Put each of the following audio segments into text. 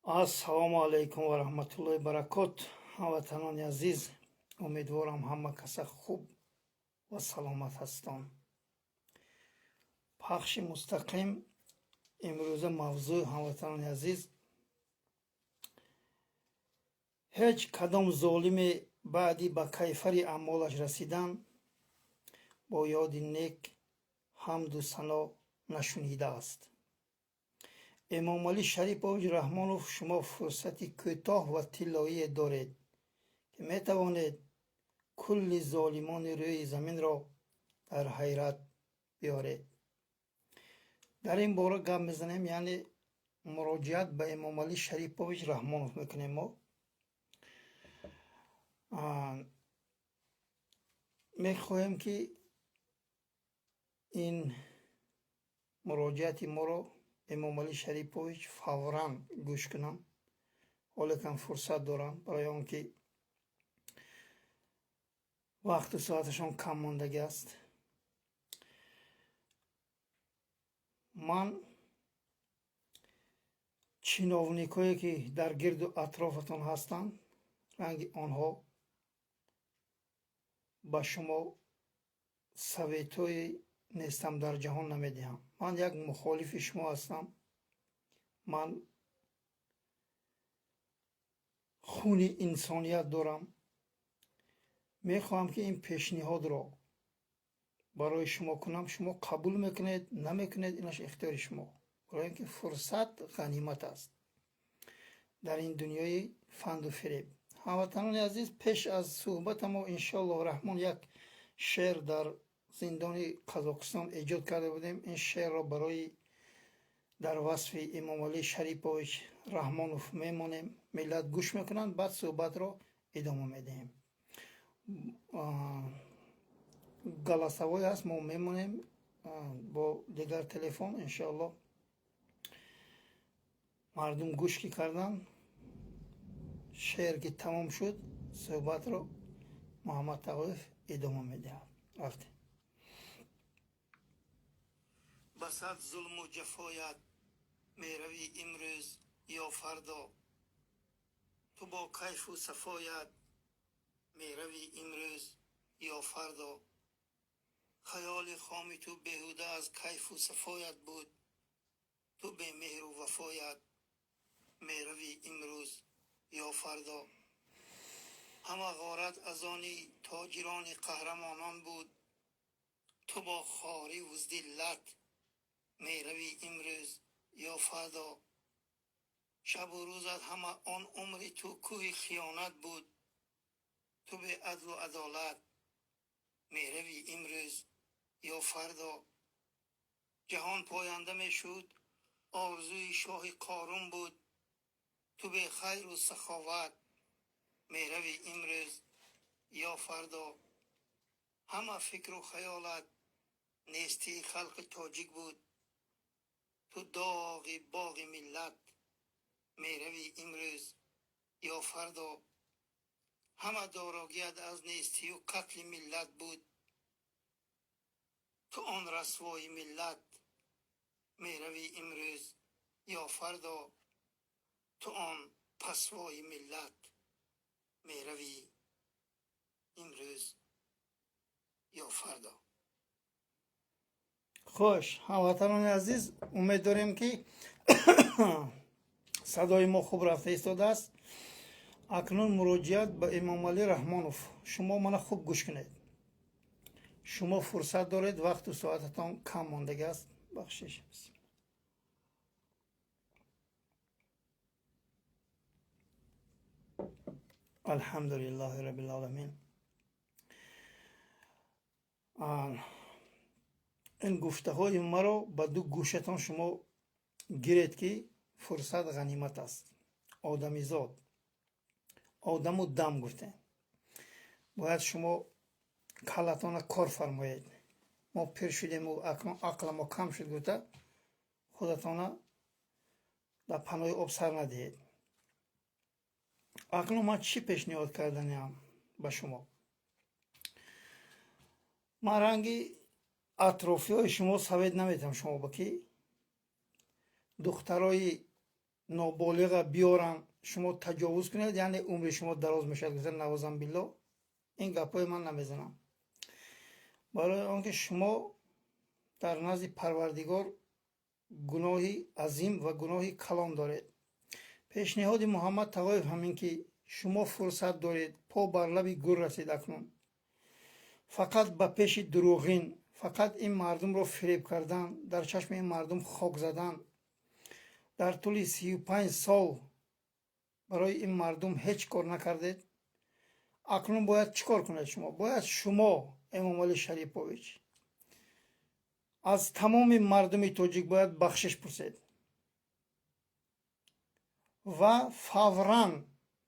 Ассалому алайкум ва раҳматуллоҳи баракот. Ҳамватанони азиз, умедворам, ҳама каса хуб ва саломат ҳастон. Пахши мустақим. Имрӯза мавзӯъ, ҳамватанони азиз, ҳеҷ кадом золиме баъди ба кайфари аъмолаш расидан бо ёди нек ҳамду сано нашунидааст. Эмомалӣ Шарипович Раҳмонов, шумо фурсати кӯтоҳ ва тиллоие доред, ки метавонед кулли золимони рӯи заминро дар ҳайрат биёред. Дар ин бора гап мезанем, яъне муроҷиат ба Эмомалӣ Шарипович Раҳмонов мекунем. Мо мехоҳем, ки ин муроҷиати моро Эмомалӣ Шарипович фавран гӯш кунам, ҳолекам фурсат дорам, барои он ки вақту соаташон кам мондагӣ аст. Ман чиновникҳое, ки дар гирду атрофатон ҳастанд, ранги онҳо ба шумо советҳои нестам дар ҷаҳон намедиҳам. Ман як мухолифи шумо ҳастам. Ман хуни инсоният дорам. Мехоҳам, ки ин пешниҳодро барои шумо кунам. Шумо қабул мекунед, намекунед, инаш ихтиёри шумо, барои ин ки фурсат ғанимат аст дар ин дунёи фанду фиреб. Ҳамватанони азиз, пеш аз суҳбатамо, иншоаллоҳ раҳмон, як шеър дар зиндони Қазоқистон эҷод карда будем. Ин шеърро барои дар васфи Эмомалӣ Шарипович Раҳмонов мемонем, миллат гӯш мекунанд, баъд суҳбатро идома медиҳем. Голосовой ҳаст, мо мемонем бо дигар телефон, иншоаллоҳ. Мардум гӯш ки карданд, шеър ки тамом шуд, суҳбатро Муҳаммад Тағоев идома медиҳад. Рафтем. Ба сад зулму ҷафоят меравӣ имрӯз ё фардо, ту бо кайфу сафоят меравӣ имрӯз ё фардо. Хаёли хоми ту беҳуда аз кайфу сафоят буд, ту бемеҳру вафоят меравӣ имрӯз ё фардо. Ҳама ғорат аз они тоҷирони қаҳрамонон буд, ту бо хориву зиллат меравӣ имрӯз ё фардо. Шабу рӯзат ҳама он умри ту кӯҳи хиёнат буд, ту беадлу адолат меравӣ имрӯз ё фардо. Ҷаҳон поянда мешуд, орзуи шоҳи Қорун буд, ту бехайру саховат меравӣ имрӯз ё фардо. Ҳама фикру хаёлат нестии халқи тоҷик буд, ту доғи боғи миллат меравӣ имрӯз ё фардо. Ҳама дорогият аз нестию қатли миллат буд, ту он расвои миллат меравӣ имрӯз ё фардо. Ту он пасвои миллат меравӣ имрӯз ё фардо. Хуш, ҳамватанони азиз, умед дорем, ки садои мо хуб рафта истодааст. Акнун муроҷиат ба Эмомалӣ Раҳмонов. Шумо мана хуб гӯш кунед. Шумо фурсат доред, вақту соататон кам мондагӣ аст. Бахшиш. Алҳамдулиллаҳи раббил Ин гуфтаҳои маро ба ду гӯшатон шумо гиред, ки фурсат ғанимат аст. Одамизод, одаму дам гуфтем, бояд шумо каллатона кор фармоед. Мо пир шудему акнун ақламо кам шуд гуфта, худатона дар паноҳи об сар надиҳед. Акнун ман чӣ пешниҳод карданиам ба шумо? Ман ранги атрофиҳои шумо совет наметиҳам шумо ба ки духтарои Ноболиға биёранд, шумо таҷовуз кунед, яъне умри шумо дароз мешавад гуфта, наъузубилло. Ин гапҳои ман намезанам, барои он ки шумо дар назди Парвардигор гуноҳи азим ва гуноҳи калон доред. Пешниҳоди Муҳаммад Тағоев ҳамин ки шумо фурсат доред, по бар лаби гур расид. Акнун фақат ба пеши дурӯғин, фақат ин мардумро фиреб кардан, дар чашми ин мардум хок задан, дар тӯли 35 сол барои ин мардум ҳеҷ кор накардед. Акнун бояд чӣ кор кунед шумо? Бояд шумо, Эмомалӣ Шарипович, аз тамоми мардуми тоҷик бояд бахшиш пурсед ва фавран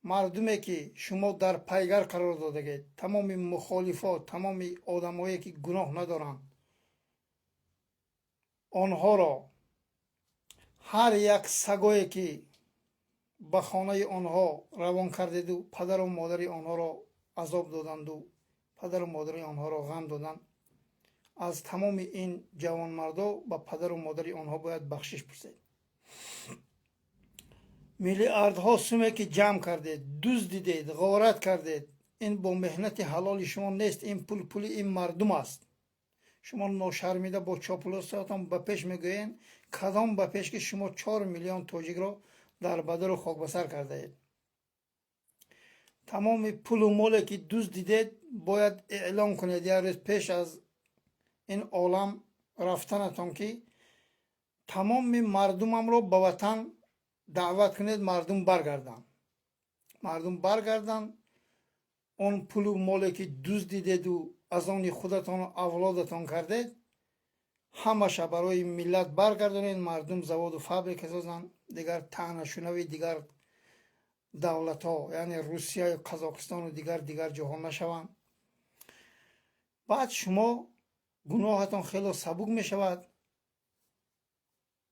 мардуме ки шумо дар пайгар қарор додагед, тамоми мухолифот, тамоми одамое ки гуноҳ надоранд, онҳоро, ҳар як сагое ки ба хонаи онҳо равон кардеду падару модари онҳоро азоб доданду падару модари онҳоро ғам доданд, аз тамоми ин ҷавонмардо ба падару модари онҳо бояд бахшиш пурсед. Миллиардҳо суме ки ҷамъ кардед, дуздидед, ғорат кардед, ин бо меҳнати ҳалоли шумо нест. Ин пул пули ин мардум аст. Шумо ношармида бо чоплусатон ба пеш мегӯед. Кадом ба пеш, ки шумо 4 миллион тоҷикро дар бадару хокбасар кардаед? Тамоми пулу моле ки дуздидед, бояд эълон кунед як рӯз пеш аз ин олам рафтанатон, ки тамоми мардумамро ба ватан даъват кунед, мардум баргарданд, мардум баргарданд. Он пулу моле ки дуздидеду аз они худатону авлодатон кардед, ҳамаша барои миллат баргардонед. Мардум заводу фабрика созанд, дигар таънашунави дигар давлатҳо, яъне Русияю Қазоқистону дигар дигар ҷоҳо нашаванд. Баъд шумо гуноҳатон хело сабук мешавад,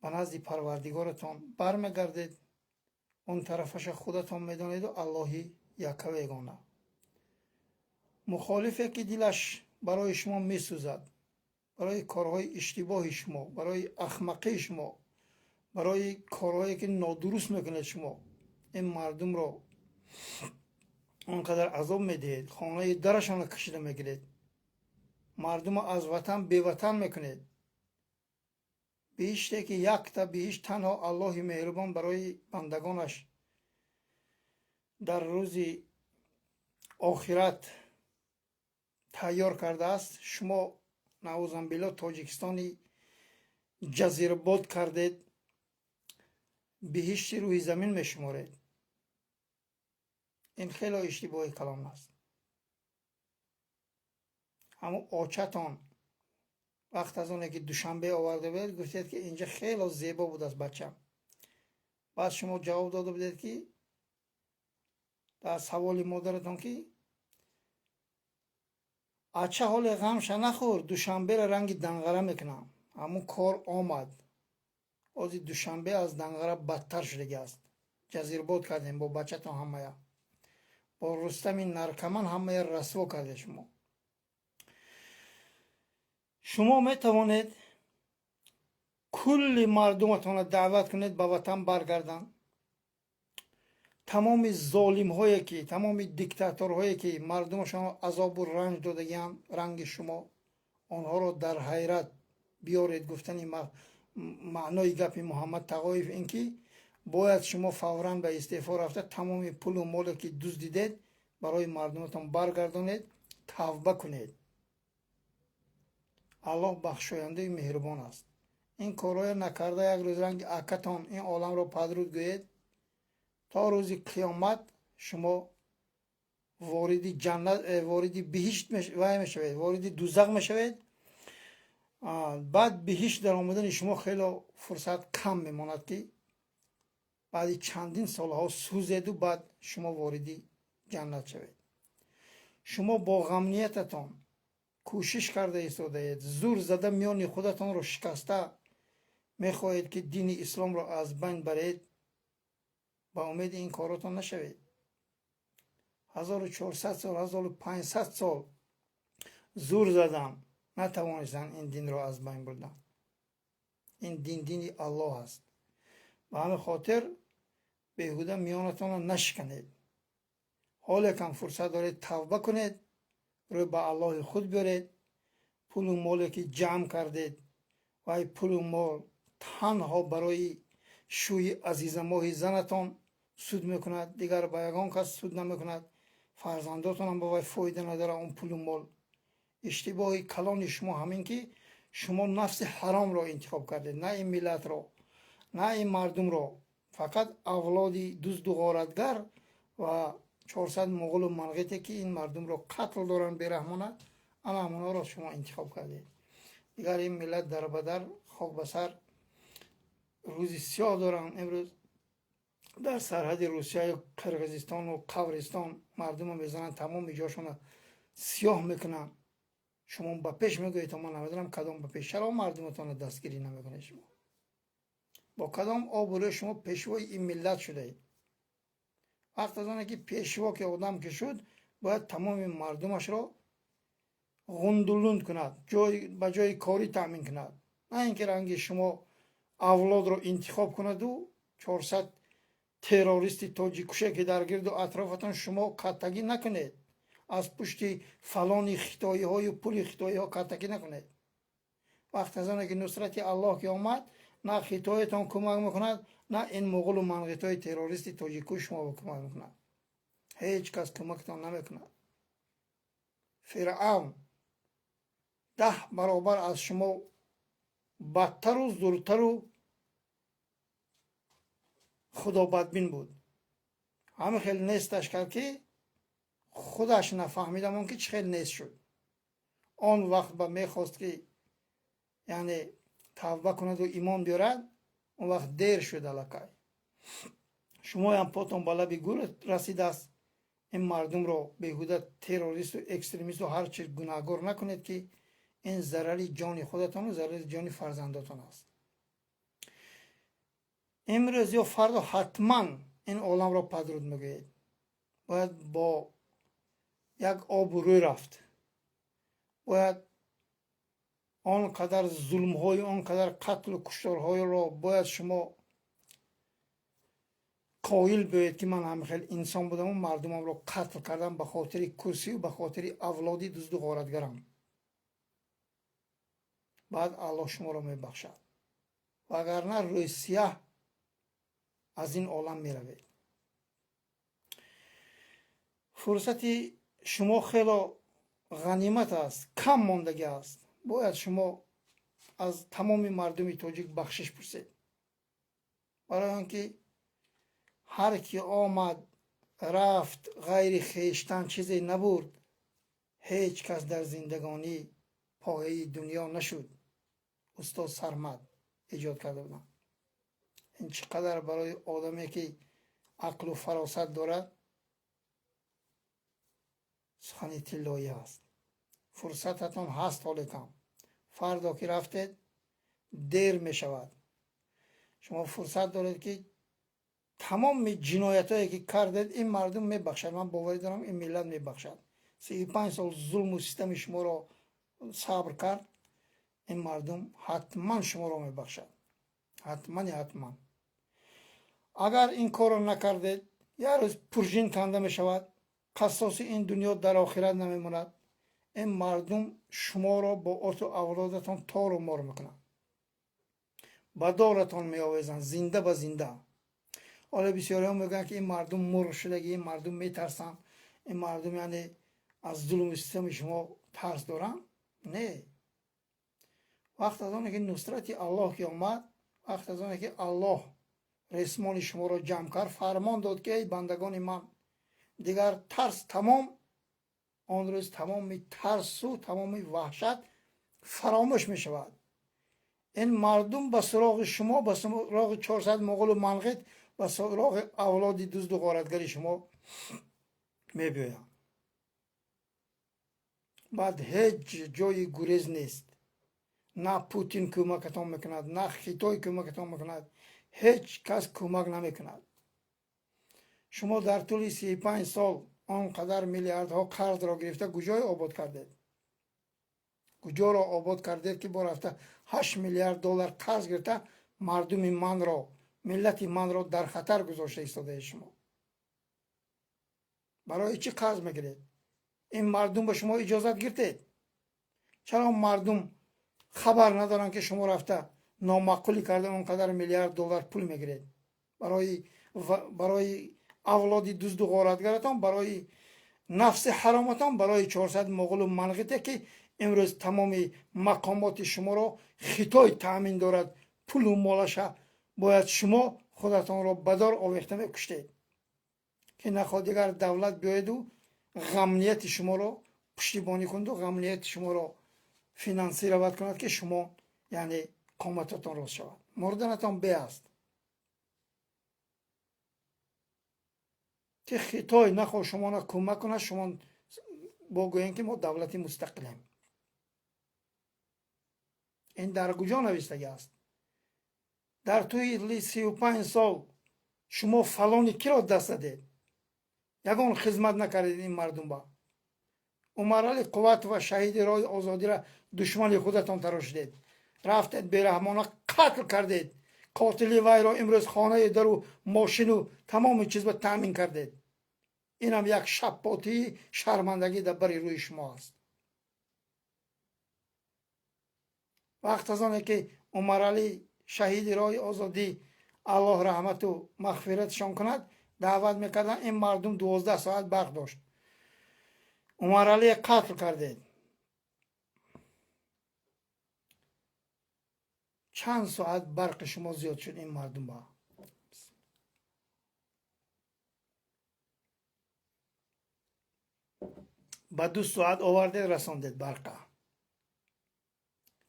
ба назди Парвардигоратон бармегардед. Он тарафаша худатон медонеду Аллоҳи яккаву ягона. Мухолифе ки дилаш барои шумо месӯзад, барои корҳои иштибоҳи шумо, барои ахмақии шумо, барои корҳое ки нодуруст мекунед шумо, ин мардумро он қадар азоб медиҳед, хонаи дарашонро кашида мегиред, мардумро аз ватан беватан мекунед. Биҳиште ки якта биҳишт танҳо Аллоҳи меҳрубон барои бандагонаш дар рӯзи охират тайёр кардааст, шумо, наъузубилло, Тоҷикистони ҷазирбод кардед, биҳишти рӯи замин мешуморед. Ин хело иштибоҳи калон аст. Ҳамун очатон вақт аз оне ки Душанбе оварда будед, гуфтед, ки инҷа хело зебо будааст, бачам. Баъд шумо ҷавоб дода будед, ки дар саволи модаратон, ки ача, ҳоле ғамша нахӯр, Душанберо ранги Данғара мекунам. Ҳамун кор омад. Ҳозир Душанбе аз Данғара бадтар шудаги аст. Ҷазирбод кардем бо бачатон ҳамая, бо Рустами наркоман ҳамая расво карде. Шумо метавонед кулли мардуматонро даъват кунед, ба ватан баргарданд. Тамоми золимҳое ки, тамоми диктаторҳое ки мардумашонро азобу ранҷ додагианд ранги шумо, онҳоро дар ҳайрат биёред. Гуфтани маънои гапи Муҳаммад Тағоев ин ки бояд шумо фавран ба истеъфо рафта, тамоми пулу моле ки дуздидед, барои мардуматон баргардонед, тавба кунед. Аллоҳ бахшояндаи меҳрубон аст. Ин корҳоя накарда, як рӯз ранги акатон ин оламро падруд гӯед, то рӯзи қиёмат шумо вориди ҷаннат, вориди биҳишт вай мешавед, вориди дузах мешавед. Баъд биҳишт дар омадани шумо хело фурсат кам мемонад, ки баъди чандин солҳо сӯзеду баъд шумо вориди ҷаннат шавед. Шумо бо ғамниятатон кӯшиш карда истодаед, зур зада миёни худатонро шикаста мехоҳед, ки дини исломро аз байн баред. Ба умеди ин коротон нашавед. 1400 сол, 1500 сол зур задан, натавонистанд ин динро аз байн бурдан. Ин дин дини Аллоҳ аст. Ба ҳамин хотир Беҳуда миёнатонро нашиканед. Ҳоле кам фурсат доред, тавба кунед, рӯй ба Аллоҳи худ биёред. Пулу моле ки ҷамъ кардед, вай пулу мол танҳо барои шӯи азизамоҳи занатон суд мекунад, дигар ба ягон кас суд намекунад. Фарзандотонам ба вай фоида надорад он пулу мол. Иштибоҳи калони шумо ҳамин, ки шумо нафси ҳаромро интихоб кардед, на ин миллатро, на ин мардумро, фақат авлоди дузду ғоратгар ва 400 муғулу манғите, ки ин мардумро қатл доранд бераҳмона, ана ҳамонҳоро шумо интихоб кардед. Дигар ин миллат дарбадар, хок ба сар, рӯзи сиёҳ доранд. Имрӯз дар сарҳади Русияю Қирғизистону Қабристон мардумро мезананд, тамоми ҷошонро сиёҳ мекунанд. Шумо ба пеш мегӯед, ман намедонам, кадом ба пеш. Чаро мардуматонро дастгирӣ намекунед? Шумо бо кадом обрӯ шумо пешвои ин миллат шудаед? Вақт аз оне ки пешво ки одам ки шуд, бояд тамоми мардумашро ғундулунд кунад, ба ҷои корӣ таъмин кунад, на ин ки ранги шумо авлодро интихоб кунаду 400 террористи тоҷиккуше, ки дар гирду атрофатон. Шумо каттагӣ накунед, аз пушти фалони хитоиҳою пули хитоиҳо каттагӣ накунед. Вақт аз оне ки нусрати Аллоҳ ки омад, на хитоятон кӯмак мекунад, на ин муғулу манғитҳои террористи тоҷиккуш шумо кӯмак мекунад. Ҳеҷ кас кӯмактон намекунад. Фиръавн 10 баробар аз шумо бадтару зуртару худобадбин буд. Ҳамин хел несташ кард, ки худаш нафаҳмидамон, ки чӣ хел нест шуд. Он вақт ба мехост, ки яъне тавба кунаду имон биёрад, он вақт дер шуд аллакай. Шумоям потон ба лаби гӯр расидааст. Ин мардумро беҳуда террористу экстремисту ҳар чи гунаҳгор накунед, ки ин зарари ҷони худатону зарари ҷони фарзандотон аст. Имрӯз ё фардо ҳатман ин оламро падруд мегӯед. Бояд бо як обу рӯй рафт. Бояд он қадар зулмҳою он қадар қатлу кушторҳоеро бояд шумо қоил биёед, ки ман ҳамин хел инсон будаму мардумамро қатл кардам ба хотири курсию ба хотири авлоди дузду ғоратгарам. Баъд Аллоҳ шуморо мебахшад, вагарна рӯи сияҳ аз ин олам меравед. Фурсати шумо хело ғанимат аст, кам мондагӣ аст. Бояд шумо аз тамоми мардуми тоҷик бахшиш пурсед, барои он ки ҳар ки омад, рафт, ғайри хештан чизе набурд, ҳеҷ кас дар зиндагонӣ пояи дунё нашуд. Устод Сармад эҷод карда буданд. Ин чӣ қадар барои одаме, ки ақлу фаросат дорад, сухани тиллоӣ аст. Фурсататон ҳаст ҳолекам. Фардо ки рафтед, дер мешавад. Шумо фурсат доред, ки тамоми ҷиноятҳое ки кардед, ин мардум мебахшад. Ман боварӣ дорам, ин миллат мебахшад. 35 сол зулму систами шуморо сабр кард. Ин мардум ҳатман шуморо мебахшад, ҳатмани ҳатман. Агар ин корро накардед, як рӯз пуржин канда мешавад. Қассоси ин дунё дар охират намемонад. Ин мардум шуморо бо оту авлодатон тору мор мекунанд, ба доратон меовезанд зинда ба зинда. Ҳоло бисёриҳо мегӯянд, ки ин мардум мурғ шудагӣ, ин мардум метарсанд, ин мардум яъне аз зулму систами шумо тарс доранд. Не, вақт аз оне ки нусрати Аллоҳ ки омад, вақт аз оне ки Аллоҳ ресмони шуморо ҷамъ кард, фармон дод, ки эй бандагони ман, дигар тарс тамом, он рӯз тамоми тарсу тамоми ваҳшат фаромӯш мешавад. Ин мардум ба суроғи шумо, ба суроғи 400 муғулу манғит, ба суроғи авлоди дузду ғоратгари шумо мебиёянд. Баъд ҳеҷ ҷои гурез нест. На Путин кӯмакатон мекунад, на Хитой кӯмакатон мекунад, ҳеҷ кас кӯмак намекунад. Шумо дар тӯли 35 сол он қадар миллиардҳо қарзро гирифта, куҷое обод кардед? Куҷоро обод кардед, ки бо рафта 8 миллиард доллар қарз гирифта, мардуми манро Миллати манро дар хатар гузошта истодаед шумо. Барои чӣ қарз мегиред? Ин мардум ба шумо иҷозат гиртед? Чаро мардум хабар надоранд, ки шумо рафта номаъқулӣ карда он қадар миллиард доллар пул мегиред барои авлоди дузду ғоратгаратон, барои нафси ҳароматон, барои 400 моғулу манғите, ки имрӯз тамоми мақомоти шуморо Хитой таъмин дорад, пулу молаша бояд шумо худатонро ба дор овехта мекуштед, ки нахоҳ дигар давлат биёеду ғамнияти шуморо пуштибонӣ кунаду ғамнияти шуморо финансировать кунад, ки шумо, яъне, қомататон рост шавад. Мурданатон бе аст, ки Хитой нахоҳ шуморо кӯмак кунад, шумо бо гӯем, ки мо давлати мустақилем. Ин дар куҷо навистагӣ аст? Дар тӯли 35 сол шумо фалони киро даст задед? Ягон хизмат накардед ин мардум ба. Умарали Қувватова, шаҳиди роҳи озодиро душмани худатон тарошидед, рафтед, бераҳмона қатл кардед. Қотили вайро имрӯз хонаи дару мошину тамоми чиз ба таъмин кардед. Инам як шаппотии шармандагӣ дар бари рӯи шумо аст. Вақт аз оне ки Умаралӣ, шаҳиди роҳи озодӣ, Аллоҳ раҳмату мағфиратшон кунад, даъват мекарданд, ин мардум 12 соат барқ дошт. Умаралие қатл кардед, чанд соат барқи шумо зиёд шуд ин мардум ба 2 соат овардед, расондед барқа.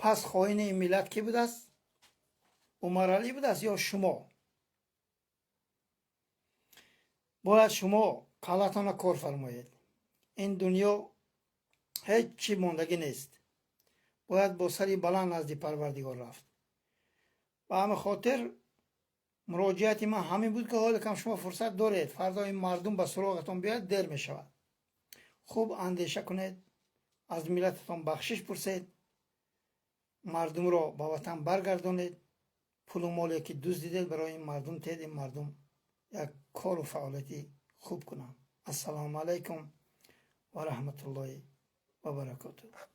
Пас хоини ин миллат кӣ будааст? Умаралӣ будааст ё шумо? Бояд шумо қалатона кор фармоед. Ин дунё ҳеҷ чӣ мондагӣ нест, бояд бо сари баланд назди Парвардигор рафт. Ба ҳамин хотир муроҷиати ман ҳамин буд, ки ҳоле кам шумо фурсат доред, фардо ин мардум ба суроғатон биёяд, дер мешавад. Хуб андеша кунед, аз миллататон бахшиш пурсед, мардумро ба ватан баргардонед, пулу моле ки дуздидед, барои ин мардум тед, ин мардум як кору фаъолияти хуб кунанд. Ассалому алайкум ва раҳматуллоҳи ва баракотуҳ.